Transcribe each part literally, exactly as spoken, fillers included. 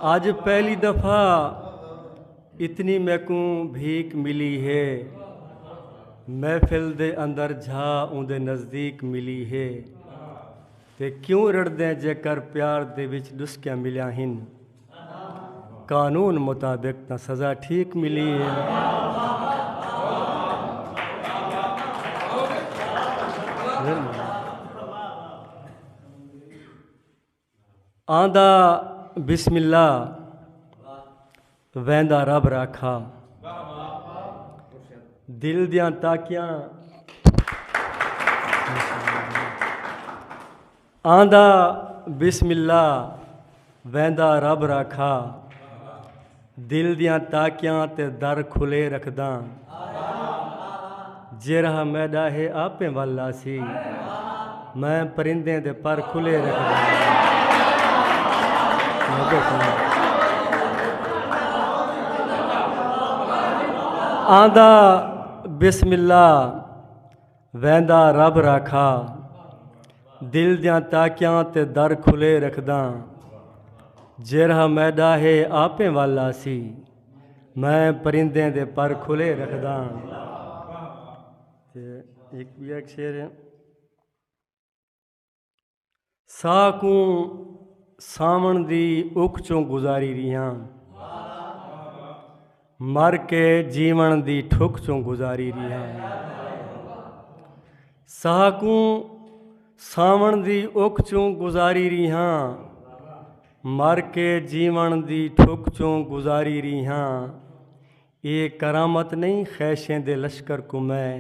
اج پہلی دفعہ اتنی میکوں بھیک ملی ہے۔ محفل دے اندر جھا اوندے نزدیک ملی ہے۔ تے کیوں رڑدیں جے کر پیار دے وچ ڈسکیاں ملیاں ہن؟ قانون مطابق تاں سزا ٹھیک ملی ہے۔ آندا بسم اللہ، ویندا رب راکھا۔ دل دیاں تاکیاں، آندا بسم اللہ، ویندا رب راکھا۔ دل دیاں تاکیاں تے در کھلے رکھداں۔ جیرھا میݙا ہے آپیں ول آسی۔ میں پرندیں دے پر کھلے رکھداں۔ آندا بسم اللہ، ویندا رب راکھا۔ دل دیاں تاکیاں تے در کھلے رکھداں۔ جیرھا میݙا ہے آپیں ول آسی۔ میں پرندیں دے پر کھلے رکھداں۔ تے ہک ٻیا ہک شعر ہے۔ ساہ کوں ساوݨ دی اکھ چوں گزاری ریہاں، مر کے جیوݨ دی ٹھک چوں گزاری ریہاں۔ ساہ کوں ساوݨ دی اکھ چوں گزاری ریہاں، مر کے جیوݨ دی ٹھک چوں گزاری ریہاں۔ اے کرامت نئیں خیشیں دے لشکر کوں میں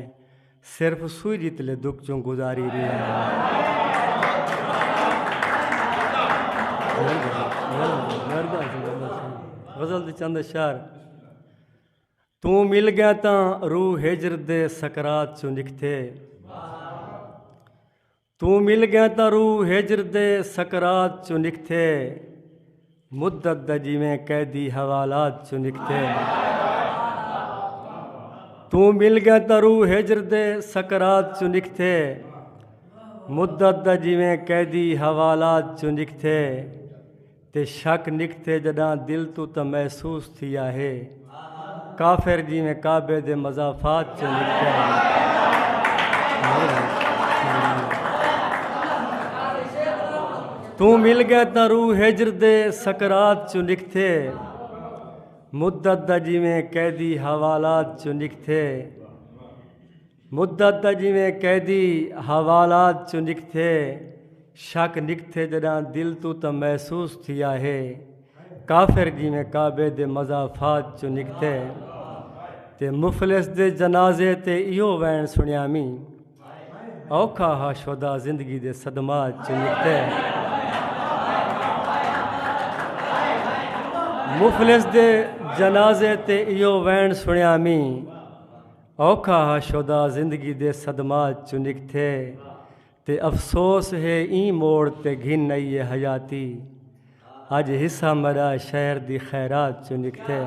صرف سوئی جتلے دکھ چوں گزاری ریہاں۔ غزل دے چند اشعار۔ توں مل ڳئیں تاں روح ہجر دے سکرات چوں نکھتے۔ توں مل ڳئیں تاں روح ہجر دے سکرات چوں نکھتے۔ مدت دا جیویں قیدی حوالات چوں نکھتے۔ توں مل ڳئیں تاں روح ہجر دے سکرات چوں نکھتے۔ مدت دا جیویں قیدی حوالات چوں نکھتے۔ تے شک نکھتے جݙاں دل توں تاں محسوس تھیا ہے۔ کافر جیویں کعبے دے مضافات چوں نکھتے۔ توں مل ڳئیں تاں روح ہجر دے سکرات چوں نکھتے۔ مدت دا جیویں قیدی حوالات چوں نکھتے۔ مدت دا جیویں قیدی حوالات چوں نکھتے۔ شک نکھتے جݙاں دل توں تاں محسوس تھیا ہے۔ کافر جیویں کعبے دے مضافات چوں نکھتے۔ تے مفلس دے جنازے تے ایہو وین سݨیا می۔ اوکھا ہا شودا زندگی دے صدمات چوں نکھتے۔ مفلس دے جنازے تے ایہو وین سݨیا می۔ اوکھا ہا شودا زندگی دے صدمات چوں نکھتے۔ تے افسوس ہے ایں موڑ تے گھن آئی ہے حیاتی۔ اڄ حصہ میݙا شہر دی خیرات چوں نکھتے۔